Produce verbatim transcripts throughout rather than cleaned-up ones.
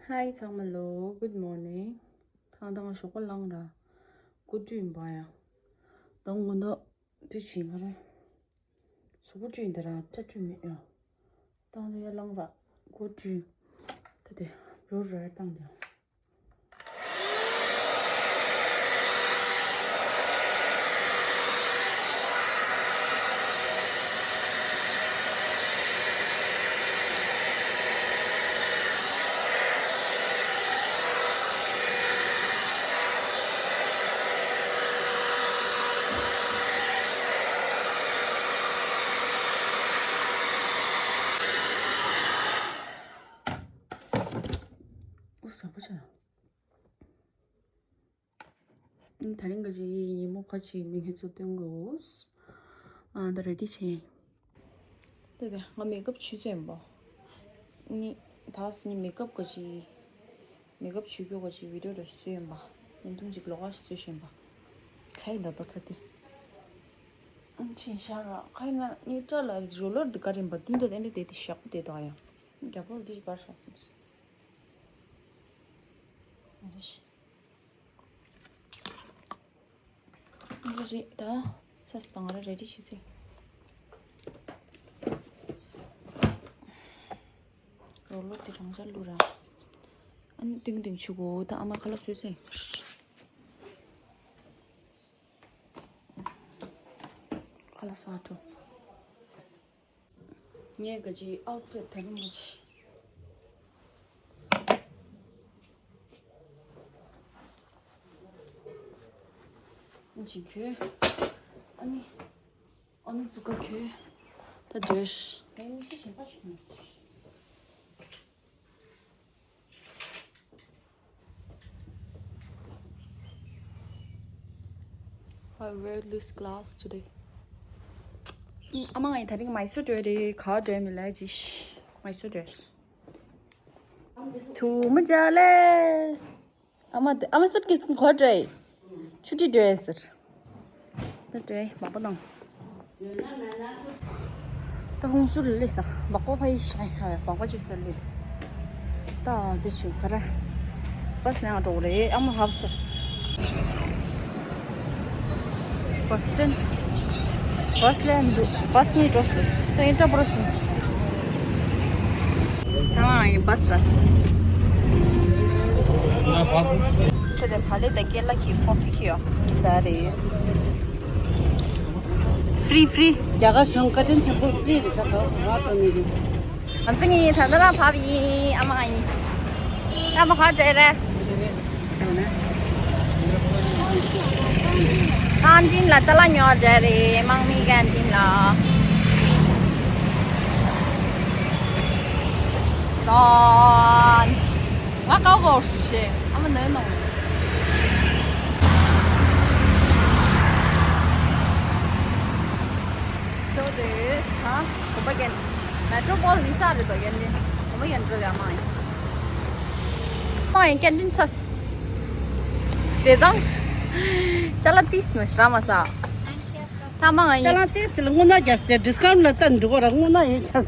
Hi ཚང་མ་ལོ། Good morning. ཐང་ཐང་ཞོགས་པ་ལངས་ར། སྒོ་བཀྲུས་ཡིན་པ་ཡ། ད་སྔོན་ད་དུས་ཆེན་ག་རེ། གཟུགས་པོ་བཀྲུས་ཡིན་ད་ར་སྐྲ་བཀྲུས་མེད་ཡ། ཐང་ད་ཡ་ལངས་ར། སྒོ་བཀྲུས། ད་དེ་བློ་ར་བཏང་དེ། ཨོ་ཟ་པ་ཆ། ད་རིང་ག་ཅིག་ཉིན་མོ་ཁ་ཅིག་མི་ཁྱེད་ཚོ་སྟོན་དགོས། ཨ་ད་རེ་ཌི་བྱས། ད་ད་ང་མེག་ཨབ་བྱས་ཚར་ཡིན་པ། ནི་ད་སི་ནི་མེག་ཨབ་ག་ཅིག་མེག་ཨབ་བྱེད་རྒྱུ་ག་ཅིག་བི་ཌིའོ་འདྲ་ཞིག་བཟོས་ཡིན་པ། བརྙན་ཐུང་ཅིག་ལོགས་ཀ་ཞིག་བཟོས་བཞིན་པ། ཁ་ཡིན་ད་ད་ད་དེ། ཨང་ཆིན་ཤ་ར་ཁ་ཡིན་ན་ནི་སྐྲ་ལ་རོ་ལར་འདི་ག་རིམ་པ་བདུན་དང་ཏན་ཏན་དེ་དེ་ཞག་པོ་དེ་དག་ཡང་། རྒྱ་པོ་འདི་གར་ཤོག་སོང་། འདི་རེད་ད། ཚར་སོང་། ང་རང་རེ་ཌི་བྱེད་ཚེ། རོ་ལོ་དེ་རང་འཇགས་བླུགས་ར། ཨ་ནི་ཏིང་ཏིང་ཆུ་གོ་ད་ཨ་མ་ཁ་ལག་བཟོས་ཚར་ཡིན་ཟེར། ཁ་ལག་ཟ་འགྲོ། ངས་ག་ཅི་ཨའུཊ་ཕིཊ་དེ་རིང་ག་ཅི། ཨ་ཅི་ཁྱོད། ཨ་ནི། ཨ་ནི་ཟུག་ག་ཁྱོད། ད་འདྲེས། ངས་ངས་ཤི་ཞིམ་པ་ཞིག་མི་ཟེར། I wear this glass today. ཨ་མ་ང་ཡི་ད་རིང་མའི་སུར་འགྲོ་རེད། ག་འགྲོ་མི་ལ་ཅི། མའི་སུར་འགྲོ། ཐུགས་མ་འཇགས་ལེ། ཨ་མ་དེ་ཨ་མ་སུཊ་ཀེ་སི་གོ་དྲ་ཡི། ཆུ་ཊི་འགྲོ་ཡི་ཟེར། ད་འགྲོ་ཡི་མག་པ་དང་། ད་ཧུང་སུར་ལི་ས་མག་པ་ཕ་ཡི་ཤ་ཡ་མག་པ་ཅུ་ས་ལི། ད་འདི་ཞུ་ག་ར། བ་སི་ལེན་འགྲོ་རེད། ཨ་མ་ཧབ་སས། བ་སི་ཅན། བ་སི་ལེན་འདུག་བ་སི་ནི་འགྲོ་སོང་། ད་ཡིན་ཏྲ་པོ་ར་སོང་། ད་ང་ཡི་བ་སི་ར་སོང་། ཚེ་དེ་བ་ལེ་ད་ཀེ་ལ་གི་ཀོ་ཕི་ཁྱེར་ཡོང་ས་རེད། ཧྥི་རི་ཧྥི་རི། རྒྱ་གར་གཞུང་བཀའ་དྲིན་ཆེན་པོ་ཧྥི་རི་རེད། ད་ག་ར་སྟོན་ནི་རེད། ང་ཚོ་གཉིས་ད་ལྟ་ལ་བབས་ཡིན། ཨ་མ་ང་གཉིས། ཨ་མ་ཧ་ཅེ་རེད། ཀན་ཊིན་ལ་ཅ་ལག་ཉོ་བར་འགྲོ་རེད། དམག་མིའི་ཀན་ཊིན་ལ། ང་ཀའོ་གོར་ཞེས་ཨ་མ་ནོན་ནོ། So this, huh? གོམ་པ་རྒྱན། མེ་ཊོ་པོལ་ནི་རྩ་རེད་དོ་རྒྱན་ནི། གོམ་པ་རྒྱན་འགྲོ་ཡ་མ་ཡིན། མ་ཡིན་ཀན་ཊིན་ཚ། དེ་དང་། ཅ་ལག་ཏིས་མ་ཤི་ར་མ་ས། ཐ་མ་ང་ཡིན། ཅ་ལག་ཏིས་ལ་དངོས་གནས་རྒྱ་སྟེ་ཌིས་ཀའུན་ལ་བལྟ་འགྲོ་གོ་ར་དངོས་གནས་ཡིན་ཁྱ་ས།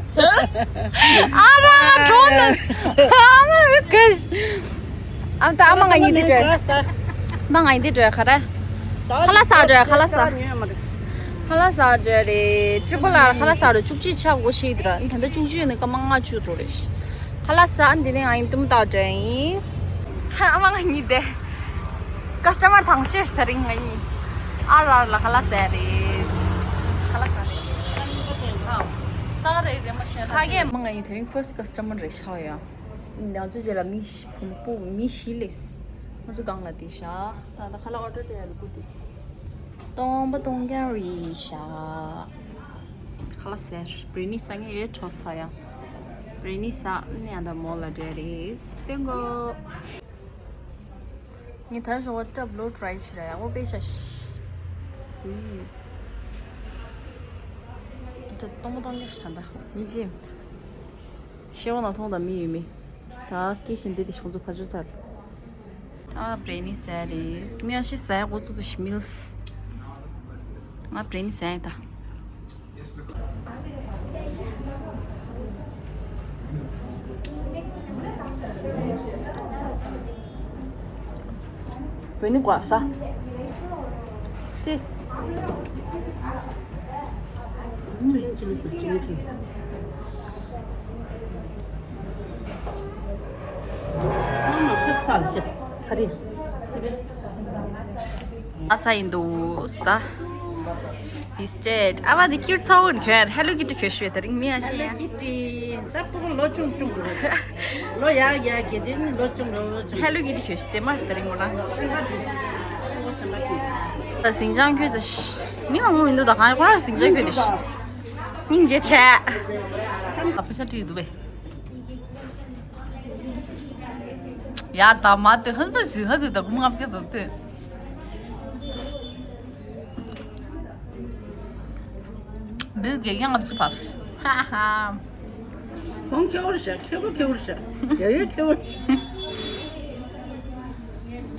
ཨ་ར་གྲོང་ན། ཨ་མ་རི་ཀེ་ཤི། ཨ་ད་ཨ་མ་ང་ཡིན་དེ་འགྲོ། མ་ང་ཡིན་དེ་འགྲོ་ག་ར། ཁ་ལག་ཟ་འགྲོ་ཡ། ཁ་ལག་ཟ། ཁ་ལག་ཟ་འགྲོ་རེད། ཊི་རི་པལ་ཨར་ཁ་ལག་ཟ་འགྲོ། བཅུ་གཅིག་ཆག་སྒོ་ཕྱེ་འདི་ར། ད་ལྟ་བཅུ་གཅིག་ནི་སྐར་མ་ལྔ་བཅུ་འགྲོ་རེད། ཁ་ལག་ཟ། འདི་ནི་ང་ཡིན་ཏུམ་བཏགས་འདྲ་ཡིན། ཨ་མ་ང་གཉིས་དེ། ཀ་སི་ཊ་མར་དང་ཤོས་ད་རིང་ང་གཉིས། ཨར་ཨར་ལ་ཁ་ལག་ཟ་རེད། ཁ་ལག་ཟ་རེད། ས་རེད་རེད་མ་ཤེས། ཁ་གེ་མ་ང་གཉིས་དེ་རིང་ཕར་སི་ཊི་ཀ་སི་ཊ་མར་རེད་ཤག་ཡ། ང་ཚོ་རྗེས་ལ་མི་བཞི་བུ་མོ་སྤུ་མི་བཞི་སླེབས། ང་ཚོ་སྒང་ལ་དེ་བཞག་ད་ལྟ་ཁ་ལག་ཨོ་ཌར་སྤྲད་ཡ་ལ་སྒུག་སྡོད། སྟོང་པ་སྟོང་རྐྱང་རེད་བཞག་ཁ་ལག་ཟས། བྷི་རི་ནི་ཟ་ངེས་ཡོད་ཁྲོ་ས་ཡ། བྷི་རི་ནི་ཟ་ནས་ཡང་ད་མོ་ལ་འབྲས་རེད་སྟེང་གོ། ངས་ད་ཞོགས་པ་སྐྲ་བློ་ཌ་རའི་བྱེད་ར་ཡག་པོ་དཔེ་ཤ་ཤི། ད་སྟོང་པ་སྟོང་རྐྱང་ཟ་ད་མི་ཅེ། ཤེས་བ་ན་མཐོང་དང་མི་ཡོད་མི། ད་སྐད་བཞིན་འདི་དེ་ཤོང་ཚོ་ཕ་ཆོ་ཚར། ད་བྷི་རི་ནི་ཟས་རེད། མི་ཡང་ཤི་ཟས་འགོ་ཚུགས་ཚེ་ཤི་མིལ་སི། ང་བྷི་རི་ནི་ཟས་ད། ད་ང་ཚོ་ད་ལྟ་ལ་ཕར་སི་ཊི་ཀ་སི་ཊ་མར་རེད་ཤག་ཡ། བོད་ནི་ཀོ་ས། ཏེས། ཨ་ཚ་ཡིན་འདུག་ས། Biscuit. ཨ་བ་འདི་ཁྱོད་ཚ་བོ་ནི་ཁྱོད་Hello Kitty ཁྱོད་ཤོད་དེ་རིང་མི་ཨ་ཤེས་ཡ། Hello Kitty. ད་ཕོ་ལོ་ཆུང་ཆུང་གི། ལོ་ཡག་ཡག་གི་དེ་ནི་ལོ་ཆུང་ལོ་ཆུང་། Hello Kitty ཁྱོད་ཤོད་དེ་མར་དེ་རིང་མོ་རང་། སེམས་པ་གི། ཨོ་སེམས་པ་གི། ད་ཟིང་ཅང་ཁྱོད་ཚ་ཤི། མི་མང་པོ་མི་འདུག་ད་གང་ཁོ་རང་ཟིང་ཅང་ཁྱོད་དེ་ཤི། སྙིང་རྗེ་ཆེ། ཨ་ཕ་ཤ་ཁྲིད་འདུག་བས། ཡ་ད་མ་དེ་ཧན་པ་ཞིག་ཧ་ཅིག་ད་ཁོ་མ་ངབ་ཀྱི་འདུག་དེ། འདི་དགེ་རྒན་ང་ཚོ་བབས། ཧ་ཧ། ཁོང་ཁེ་བོར་ཤ་ཁེ་བོ་ཁེ་བོར་ཤ་ཡ་ཡ་ཁེ་བོར།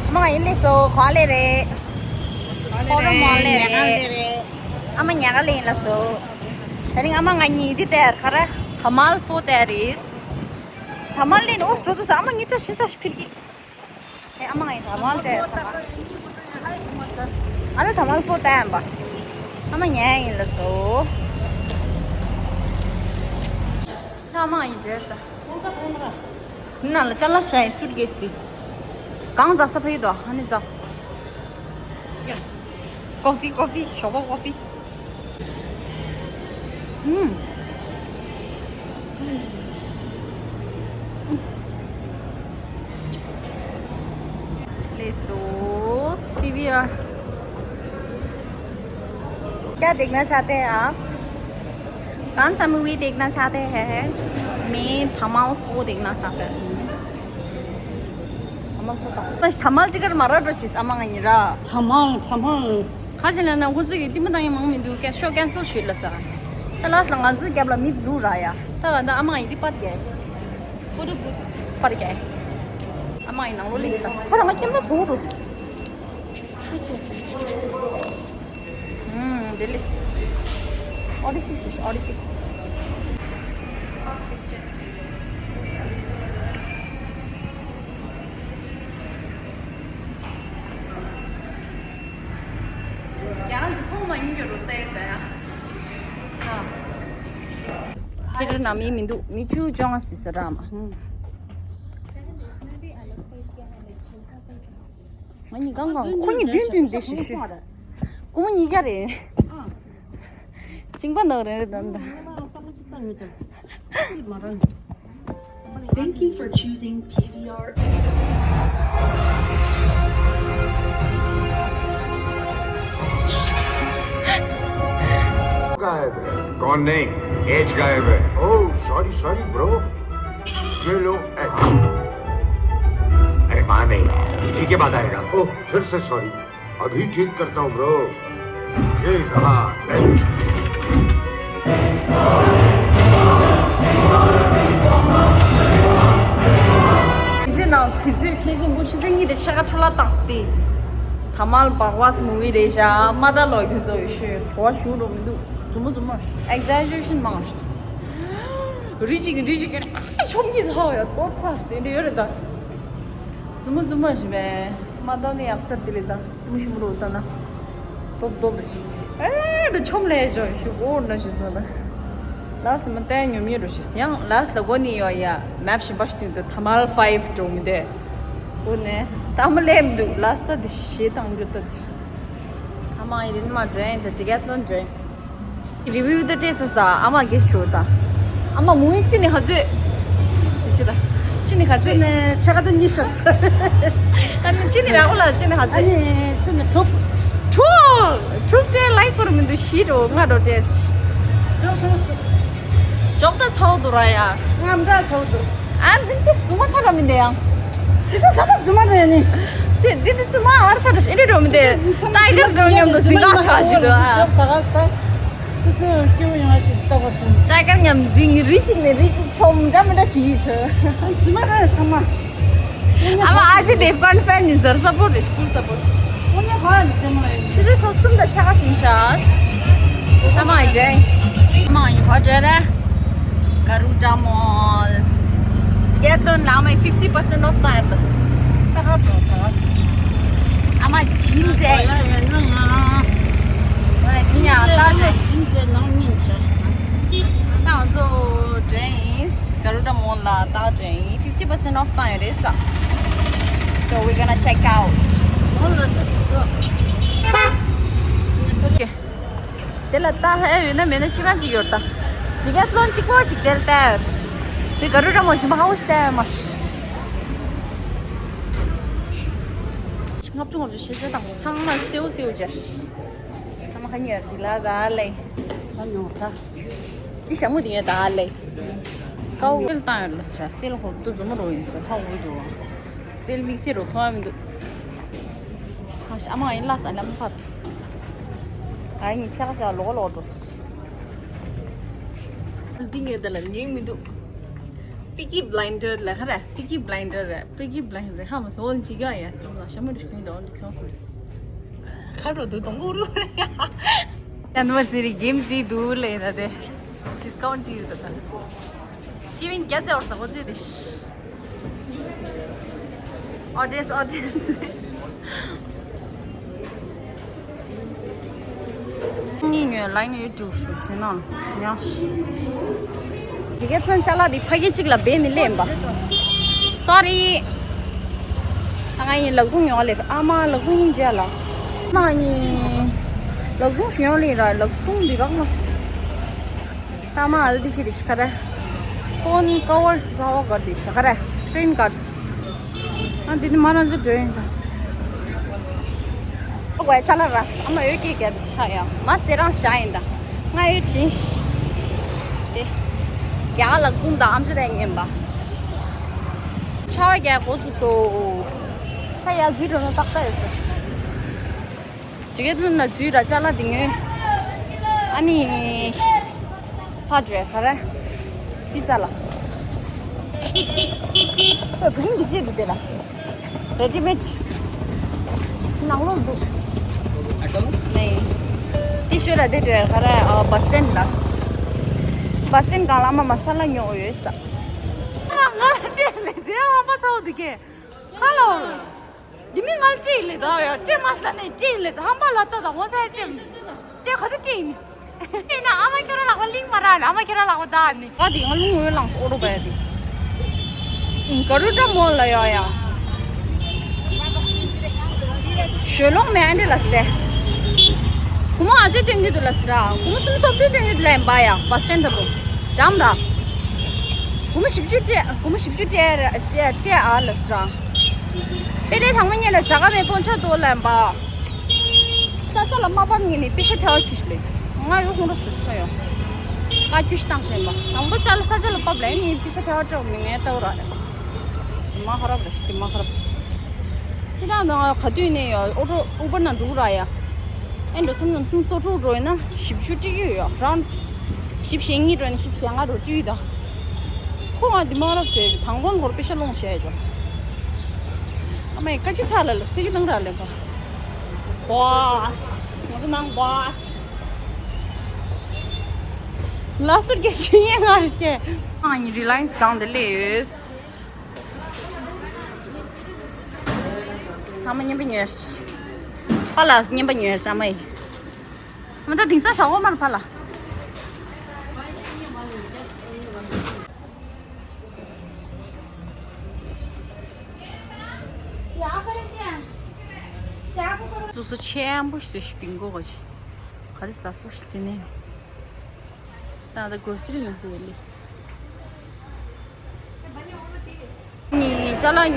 ཨ་མ་ང་ཡིན་ལེ་སོ་ག་ལེ་རེད། ཁོ་ར་མ་ལེ་རེད། ཨ་མ་ཉ་ག་ལེ་ཡིན་ལ་སོ། དེ་རིང་ཨ་མ་ང་གཉིས་འདི་དེར་ཁ་ར་ཐ་མལ་ཕོ་དེར་རེད། ཐ་མལ་ལེ་ནི་ཨོ་སྤྲོ་ཚོ་ས་ཨ་མ་གཉིས་ཀ་ཤིན་ཚ་ཞིག་ཕིར་གི། ཨ་མ་ཡིན་ཐ་མལ་དེ། ཨ་ནི་ཐ་མལ་ཕོ་དེ་ཨམ་པ། ཨ་མ་ཉ་ཡིན་ལ་སོ། ཨ་མ་ཡིན་འདྲེ་ད། ནང་ལ་ཅ་ལག་བཞག་ཡིན་སུཊ་ཀེས་དེ། གང་འཛག་ས་ཕ་ཡི་དོ་ཨ་ནི་འཛག། ཀོ་ཕི་ཀོ་ཕི་ཞོགས་པ་ཀོ་ཕི། ཨུམ། ले सो पीवीआर। क्या देखना चाहते हैं आप? कौन सा मूवी देखना चाहते हैं? मैं धमाल फ़ोर देखना चाहता हूँ। धमाल फ़ोर का। बस धमाल टिकट मारा तो चीज अमांग नहीं रहा। धमाल धमाल। ཁ་ཅིག་ལ་ན་ཁོ་ཚོ་གི་ལྟད་མོ་ལྟ་མཁན་མང་མི་འདུག་ཀེ་ཤོ་ཀེན་སལ་ཞུས་ལ་ས། ད་ལ་ས་ང་ཚོའི་རྒྱབ་ལ་མི་འདུག་ར་ཡ། ད་ང་ད་ཨ་མ་ཡི་དི་པར་རྒྱལ། ཕོ་ཊོ་བུཐ་པར་རྒྱལ། ཨ་མ་ཡི་ནང་ལོ་ལིས་ད་ཁོ་རང་ང་ཁྱིམ་ལ་ཚོགས་འགྲོ་ཤི། ཨུམ། འདི་ལིས། ཨོ་ཌི་སིགས་ཨོ་ཌི་སིགས། ཁྱེད་རང་ནང་མི་མི་འདུག་མི་བཅུ་བཅོ་ལྔ་ཟིག་ཟེར་ར་མ། ང་གཉིས་གང་གང་ཁོ་གཉིས་བདུན་བདུན་བདུན་ཞིག་ཞུ། སྐུ་ངོ་གཉིས་ཀ་རེད། ཅིང་པ་ནག་རེད་རེད་དམ་དམ། Thank you for choosing P V R. गायब है। कौन नहीं? एच गायब है। Oh, sorry, sorry, bro. ये लो एच। अरे, वहाँ नहीं, ठीक है, बाद आएगा। ओह, फिर से सॉरी। अभी ठीक करता हूँ, ब्रो। ये रहा एच। དེ་ནང་དུས་ཚོད་ཁྱེད་ཚོ་མགོ་ཆུ་ཚོད་གཉིས་དང་ཕྱེད་ཀ་འཕྲོ་བརླག་བཏང་སྟེ། ཐ་མལ་བག་ཝཱས་མུ་ཝི་རེད་ཤག་མ་ད་ལོ་ཁྱོད་ཚོ་ཡོད་ཤོད་བྲོ་བ་ཞུ་འགྲོ་མི་འདུག་རྫུན་མ་རྫུན་མ་ཨེག་ཛེ་ཇེ་རེ་ཤན་མང་ཤོད། རི་ཅིག་རི་ཅིག་ཨ་ཆོམ་གྱི་ཚ་བ་ཡ་སྟོབས་ཚ་ཞིག་དེ་འདྲ་ཡོད་རེད་ད། རྫུན་མ་རྫུན་མ་ཞིག་མེད། མ་ད་ནི་ཡག་སར་དེ་ལས་ད། དུམ་ཞིམ་རོ་ད་ན། སྟོབས་སྟོབས་རེ་ཞིག་ཨེ་འདྲ་ཆོམ་ལས་ཇོ་ཞིག་འོ་འདྲ་ཞིག་སོང་ད། ལཱས་ལ་མ་བལྟས་ཉོམ་ཉེ་རུ་ཞིག་ཡང་ལཱས་ལ་གོ་ནི་ཡོད་ཡ་མེབ་ཞིམ་པ་ཞིག་བསྟུན་དུ་ཐ་མལ་ཕའིབ་འགྲོ་མི་འདོད། གོ་ནས་ད་མ་ལེབ་འདུག་ལཱས་ད་འདི་ཞེ་དང་འགྱུར་ད་འདི། ཨ་མ་ཡི་རིན་མ་འགྲོ་ཡིན་ད་ཌི་ཀེ་ཐ་ལོན་འགྲོ་ཡིན། རི་བིའུ་ད་སྤྲད་ས་ས་ཨ་མ་གེ་ཞུ་ད། ཨ་མ་མུ་ཡི་ཅི་ནི་ཧ་ཟོས། ཤི་ད། ཅི་ནི་ཧ་ཟོས། ཅི་ནི་ཆ་ག་ད་ཉི་ཤ་ས། ཨ་ནི་ཅི་ནི་ར་གོ་ལ་ཅི་ནི་ཧ་ཨ་ཟོས། ནི་ཅི་ནི་ཁྲུབ། ཁྲུ། ཁྲུབ་སྤྲད་ལའི་ཁོར་མི་འདུག་ཤི་འགྲོ་ང་འགྲོ་སྤྲད། ཅོག་ད་ཚའོ་དུ་ར་ཡ། ངམ་འདྲ་ཚའོ་དུ། ཨ་འདི་འདི་རྫུན་མ་ཚ་ར་མི་འདི་ཡང་། འདི་ཚོ་ཚ་མ་རྫུན་མ་རེད་ནི། འདི་འདི་འདི་རྫུན་མ་ཨར་ཚ་ར་ཤི་འདི་འགྲོ་མི་འདི། ཊའི་གར་འགྲོ་མཉམ་དུ་འཛིང་ག་ཆ་ཞིག་འདུག་ཨ། ད་ག་ས། སོ་སོ་སྐྱེ་བོ་ཡོང་བ་ཞིག་ལྟ་བར་དུ། ཊའི་གར་མཉམ་འཛིང་རི་གཅིག་ནས་རི་གཅིག་ཆོམ་འདྲ་མི་འདྲ་བྱེད་ཡིན་ཚོད། རྫུན་མ་རེད་ཚང་མ། ཨ་མ་ཨ་ཅེ་དེབ་ཀོན་ཕེན་ནི་ཟེར་སཔོར་རེད་ཕུལ་སཔོར། ཁོ་ནི་ཧ་ནི་དེ་མ་ཡིན། ཆུ་ཚོད་སོ་གསུམ་དང་ཕྱེད་ཀ་ཟིན་ཤག་ཨ་མ་ཡི་ཇེ། ཨ་མ་ཡི་ཧོ་ཇེ་རེ། Garuda Mall. Decathlon ལ་མ་fifty percent off ད་ཡིན་པས། ད་ཧ་ཏོ་ད། ཨ་མ་ཇིམ་ཟེར། ཡ་ཡ་ཡ་ཡ། ང་ལ་ཇིམ་ཡ་ལྟ་ཇིམ་ཟེར་ནང་མིན་ཆ། ད་ང་ཚོ་འགྲོ་ཡིན། Garuda Mall ལ་ད་འགྲོ་ཡིན། fifty percent off བཏང་ཡོད་རེད་ས། So we're gonna check out. དེ་ལ་ལྟ་ཧེ་ཡོད་ན་མེད་ན་གཅིག་རང་གཅིག་ཡོད་ད། ཇི་གེ་ལོན་གཅིག་པོ་གཅིག་དེ་ལ་ལྟ་ཡོད། དེ་ག་རུ་ར་མོ་ཞིམ་པ་ཧ་བོ་ཞིག་ལྟ་ཡོད་མ། ལྔ་བཅུ་ང་བཅུ་ཤེས་བྱ་དང་ཚང་མ་སེའུ་སེའུ་བྱ། ཐ་མ་ཁ་ཉེར་ཅིག་ལ་ད་ལེ། ད་ཉོ་ད། འདི་ཞྭ་མོ་འདི་ཡོད་ད་ལེ། ཀའོ་སེལ་བཏང་ཡོད་ལ་ཟེར། སེལ་ཧོབ་ཏུ་འཛོམས་རོགས་ཡིན་ཟེར་ཧ་འོས་འདུག་བ། སེལ་དམིགས་བསལ་རོ་མཐོང་ཡ་མི་འདུག་ཁ་ཤ་ཨ་མ་ཡིན་ལ་ས་ལམ་ཕ་ཐུ། ཨ་ཡིན་ཆ་ཁ་ཤ་ལོག་ལོག་འགྲོ། འདི་ངས་ད་ལ་ཉན་མི་འདུག Peaky Blinder ལ་ཁ་ར། Peaky Blinder ར། Peaky Blinder ཧ་མ་སོ་འོན་ཅི་ག་ཡ། དེ་ལ་ཤ་མོ་རུ་ཤུན་དང་འདི་ཁྱོང་སོང་། ཁ་རོ་འདུག་དང་པོ་རུ། ཡ་ནོར་ཟེར་རི་གེམ་ཟི་འདུག་ལེ་ད་དེ། ཌིས་ཀའུན་ཊི་ཟི་ད་ད། སི་ཝིང་རྒྱ་ཚེ་བར་ས་གོ་ཚེ་དེ། ཨོ་ཌི་ཡེན་སི། ཨོ་ཌི་ཡེན་སི། གཉིས་ཉོས་ལ་ཡིན་ཡོད་ཀྲུག་ཞུ་ཞུ་ན་ཉོ། ཇི་གེ་ཚོན་ཅ་ལག་འདི་ཕ་གི་གཅིག་ལ་བེད་ནི་ལེན་པ། སོ་རི། ད་ང་ཡིན་ལག་ཐུང་ཉོ་ལེ། ཨ་མ་ལག་ཐུང་ཡིན་ཅ་ལ། ང་ཡིན་ལག་ཐུང་ཉོ་ལེ་ར། ལག་ཐུང་འདི་རག་མ། ད་མ་ཨ་འདི་ཤི་དི་ཤི་ཁ་ར། ཕོན་ཀ་བར་སི་ས་བ་གར་དི་ཤ་ཁ་ར། སི་ཀྲིན་གར་དི། ཨ་འདི་ནི་མ་རང་ཚོ་འགྲོ་ཡིན་ད། ཨ་གོ་ཡ་ཆ་ལ་ར་ཨ་མ་ཡོད་ཀྱི་གར་དི་ཤ་ཡ་མ་སྟེ་རང་ཤ་ཡིན་ད། ང་ཡོད་དྲིན་ཤི། དེ། ཡ་ལག་ཐུང་ད་ཨམ་ཅོ་དེ་ངན་པ། ཆ་བ་རྒྱ་གོ་ཚུ་སོ། ད་ཡ་འཛུལ་འགྲོ་ན་ཏག་ཏག་ཡོད་ས། ཇི་གེ་ལུན་ལ་འཛུལ་ར་ཅ་ལག་འདི་ཉོས། ཨ་ནི། ཕ་འདྲེ་ག་རེ། པི་ཙ་ལ། ཨོ་བུ་རིང་འདི་བྱེད་འདུག་དེ་ལ། རེ་ཌི་མེད། ནང་ལོགས་འདུག་ནས། འདི་ཤོད་ལ་འདི་འདྲེ་ག་རེ་ཨ་བ་སེན་ལ། བ་སེན་གང་ལ་མ་མ་ས་ལ་ཉོ་ཡོད་ས། ང་ལ་སྤྲད་ལེ་དེ་ཨ་མ་ཚ་བོ་འདི་གས། ཧ་ལོ། འདི་མི་ང་ལ་སྤྲད་ལེ་ད་ཡ་སྤྲད་མ་ས་ནས་སྤྲད་ལེ་ད་ཧམ་པ་ལ་ལྟ་ད་ངོ་ཚ་ཡ་སྤྲད་མི་སྤྲད་ག་ཚོད་སྤྲད་ནི། སྤྲད་ན་ཨ་མ་ཁྱོད་ར་ལག་པ་ལིང་མ་ར་ནི་ཨ་མ་ཁྱོད་ར་ལག་པ་ད་ནི། ང་དེ་ང་ལུང་འོད་ལངས་སོ་ཨོ་རོ་བས་དེ། ག་རུ་འདྲ་མོ་ལ་ཡོ་ཡ། ཞོལ་ལོང་མེ་ཨན་ཌི་ལ་སྟེ། གུ་མོ་ཨ་ཙེ་སྟོན་གི་དུ་ལ་སི་ར་གུ་མོ་སུམ་སོབ་དུ་སྟོན་གི་དུ་ལ་ཡིན་པ་ཡ་བ་སི་ཊན་ད་རུ། འགྲམ་ར། གུ་མོ་བཞི་བཅུ་སྤྲད་གུ་མོ་བཞི་བཅུ་སྤྲད་ར་སྤྲད་སྤྲད་ཨ་ལ་སི་ར། པེ་ཏེ་དང་མ་ཉེ་ལ་བྱ་ག་མེ་ཕོན་ཆ་དོ་ལ་ཡིན་པ། ས་ཆ་ལ་མ་བབས་ཉིན་ནི་པེ་ཤ་ཐལ་བ་ཁྱུ་ཞིག་ལས། ང་ཡོ་ཁོང་ར་སུ་སོ་ཡོ། ཀ་ཁྱུ་ཞིག་བཏང་ཤེས་པ་དང་པོ་ཆ་ལ་ས་ཆ་ལ་བབས་ལ་ཡིན་ནི་པེ་ཤ་ཐལ་བ་སྤྲོད་མི་ངན་ལྟ་བུ་ར། མ་ཧ་རབ་ར་ཤི་དེ་མ་ཧ་རབ། ཁྱེད་རང་ནང་ག་དུས་ནས་ཡོད་ཨོ་ཏོ་ཨུ་བར་ནང་འགྲོ་གི་ར་ཡ། ཨེ་འགྲོ་མཚམས་ནང་སུམ་སོ་དྲུག་འགྲོ་ཡིན་ན་བཞི་བཅུ་སྤྲད་ཀྱི་ཡོད་ཡ་རང་། བཞི་བཅུ་ཞེ་གཉིས་འགྲོ་ཡིན་ན་བཞི་བཅུ་ཞེ་ལྔ་འགྲོ་སྤྲད་ཀྱི་ད། ཁོ་ང་འདི་མ་རབས་ཟེར་དང་པོ་ནས་ཁོར་པེ་ཤ་སློང་བྱས་ཡོད། ཨ་མ་ཡི་བཀའ་ཁྱི་ཚ་ལ་ལ་སྟེ་ཀྱི་ནང་ར་ལེན་པ། ཝཱས། ང་ཚོ་ནང་ཝཱས། ལ་སུར་གྱི་ཞུ་ཡས་ང་རེ་སྐྱེ། ཨ་ནི་རི་ལ་ཡན་སི་སྒང་འདི་ལས། ཐ་མ་མཉམ་པ་ཉོས། ཕ་ལ་མཉམ་པ་ཉོས་ཨ་མ་ཡི། མ་ད་དེང་སང་ཞོགས་པ་མར་ཕ་ལ། སོ་སོ་ཆེན་པོ་ཞིག་སྤིང་གོ་ག་ཅི། ག་རེ་ཟ་ས་ཞིག་དེ་ནས། ད་ད་གོ་སི་རི་ཡིན་སོ་ཡོད་ལེས། ནི་ཅ་ལག་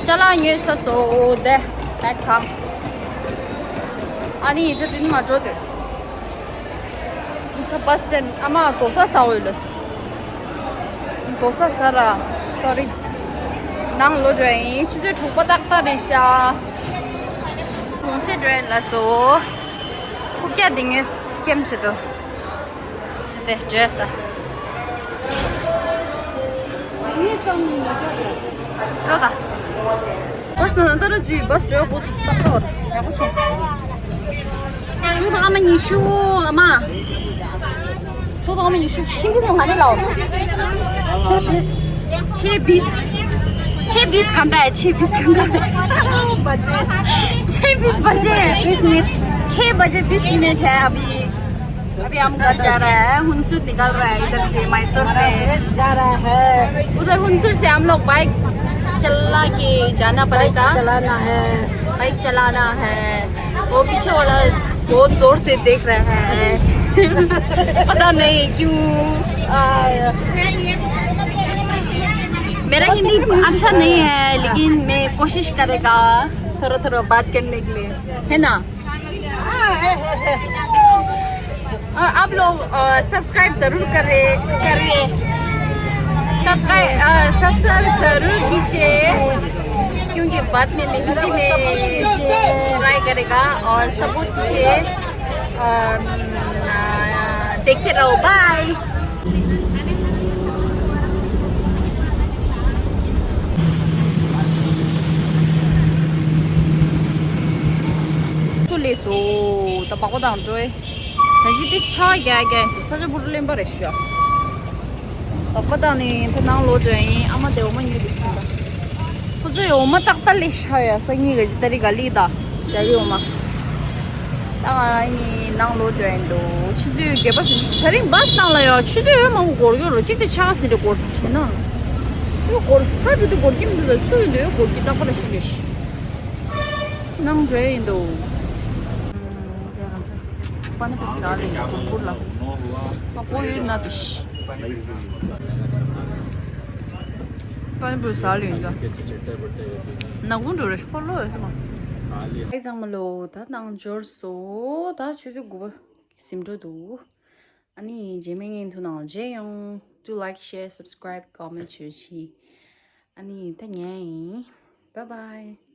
ཅ་ལག་ཉོས་ཚར་སོང་། འོ་དེ་ད་གང་། ཨ་ནི་ཡིད་ཚ་དེ་ནི་མ་འགྲོ་དེ། ད་བ་སི་སི་ཊེན་ཨ་མ་དོ་ས་ཟ་འོས་ལོས། དོ་ས་ཟ་ར། སོ་རི། ནང་ལོ་འགྲོ་ཡིན་ཆུ་ཚོད་དྲུག་པ་ཏག་ཏག་རེད་ཤག་གོང་སེ་འགྲོ་ཡིན་ལ་སོ། ཁུག་ཀྱ་དེ་ངས་སྐེམ་བྱེད་དོ། དེ་བྲེལ་ད། འགྲོ་ད། བ་སི་ནང་ལྟ་ར་ཙི་བ་སི་འགྲོ་གོ་ཙི་སྟག་ཏོར་ཡག་པོ་བྱུང་། ཆུ་དང་ཨ་མ་ཉི་ཤུ་ཨ་མ། ཆུ་དང་ཨ་མ་ཉི་ཤུ་ཤིང་གི་ནང་ང་རེ་ལའོ། ཆེ་བིས། छः बीस घंटा है, छः बीस घंटा। छः बीस बजे। बीस मिनट। छः बजे बीस मिनट है अभी। अभी हम घर जा रहे हैं। हुनसुर निकल रहा है इधर से, मैसूर से। जा रहा है। उधर हुनसुर से हम लोग बाइक चला के जाना पड़ेगा। चलाना है। बाइक चलाना है। वो पीछे वाला बहुत जोर से देख रहा है। पता नहीं क्यों। आ, मेरा हिंदी अच्छा नहीं है, लेकिन मैं कोशिश करेगा थोड़ा थोड़ा बात करने के लिए, है ना? और आप लोग सब्सक्राइब जरूर करें, करिए। सब्सक्राइब सब्सक्राइब जरूर कीजिए, क्योंकि बाद में मैं हिंदी में ट्राई करेगा और सपोर्ट कीजिए। अम, अ, देखते रहो। बाय। ཚུར་སླེབས་སོང་། ད་སྦག་སྦག་དང་འགྲོ། ད་ཅི་ཏི་ཆ་རྒྱག་རྒྱག་ཡིན་ས་ཆ་བུ་རུ་གླེན་པ་རེད་ཤག་སྦག་སྦག་དང་ནི་ཕ་ནང་ལོག་འགྲོ་ཡིན། ཨ་མ་དེ་འོ་མ་ཉོས་ཏེ་ཤི་ད། ཁོ་ཚོའི་འོ་མ་ཏག་ཏག་ལས་ཤ་ཡ་སང་ཉིན་ག་ཅི་ཏ་རི་ག་ལི་ད་རྒྱ་རི་འོ་མ། ད་ང་ནི་ནང་ལོག་འགྲོ་ཡིན་འདུག་ཆུ་ཚོད་བརྒྱད་པ་ཟིན། ད་རིང་བཱས་ནང་ལ་ཡ་ཆུ་ཚོད་ཡོད་མང་པོ་འགོར་ཡོད་རོ། གཅིག་དེ་ཆགས་ཟིན་རེ་འགོར་ཟིན་ན། ཡོད་འགོར་ཕར་འགྲོ་དུས་འགོར་གྱི་མི་འདུག་ད་ཚུར་འདོད་འགོར་གྱི་རྟག་པར་ཤེས་འདོད་ཤི། ནང་འགྲོ་ཡིན་འདུག་པ་ནི་པུ་ཟ་ལེ་ཡོད་པུར་ལ། པ་པོ་ཡོད་ན་དི་ཤི། པ་ནི་པུ་ཟ་ལེ་ཡོད་ད། ནག་པོ་འགྲོ་རེ་ཤི་ཁོ་ལོ་ཡོད་ས་མ། ཨེ་ཚང་མ་ལོ། ད་ནང་འབྱོར་སོ། ད་ཆུ་ཚོད་དགུ་པ་ཟིན་འགྲོ་འདུག་ཨ་ནི་རྗེས་མའི་ངའི་འཐུ་ནང་རྗེས་ཡོང་། Do like, share, subscribe, comment བྱོས་ཤིག་ཨ་ནི་ད་ཉན་ཡིན། Bye bye.